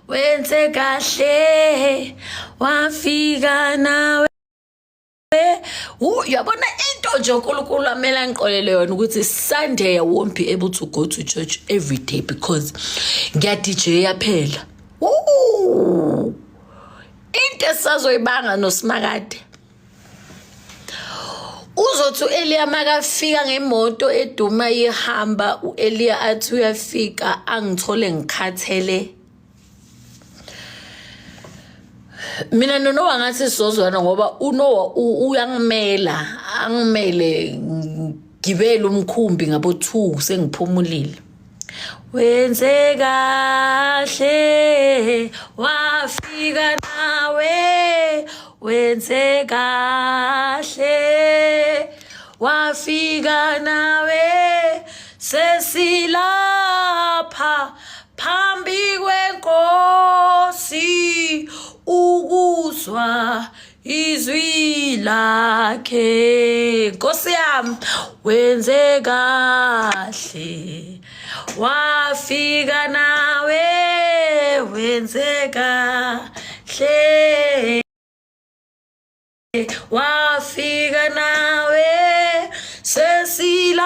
Wenze kahle wafika nawe. Uyabona into nje uNkulunkulu amele angiqolele yona ukuthi Sunday I won't be able to go to church every day because ngiya DJ phela. Ooh. Into esazoyibanga noSimakade. Uzothi u-Eliya makafika ngemoto eduma ihamba u-Eliya athi uyafika angithole ngikhathele. Mina noNoah ngathi sizozwana ngoba uNoah uyangimela angimele ngibele umkhumbi ngabo 2 sengiphumulile. Wenze kahle wafika nawe wenze kahle wafika nawe sesilapha phambi kwenkosi ukuzwa izwi lakhe nkosi yami wenze kahle wafika nawe wenze kahle wafika nawe sesilapha.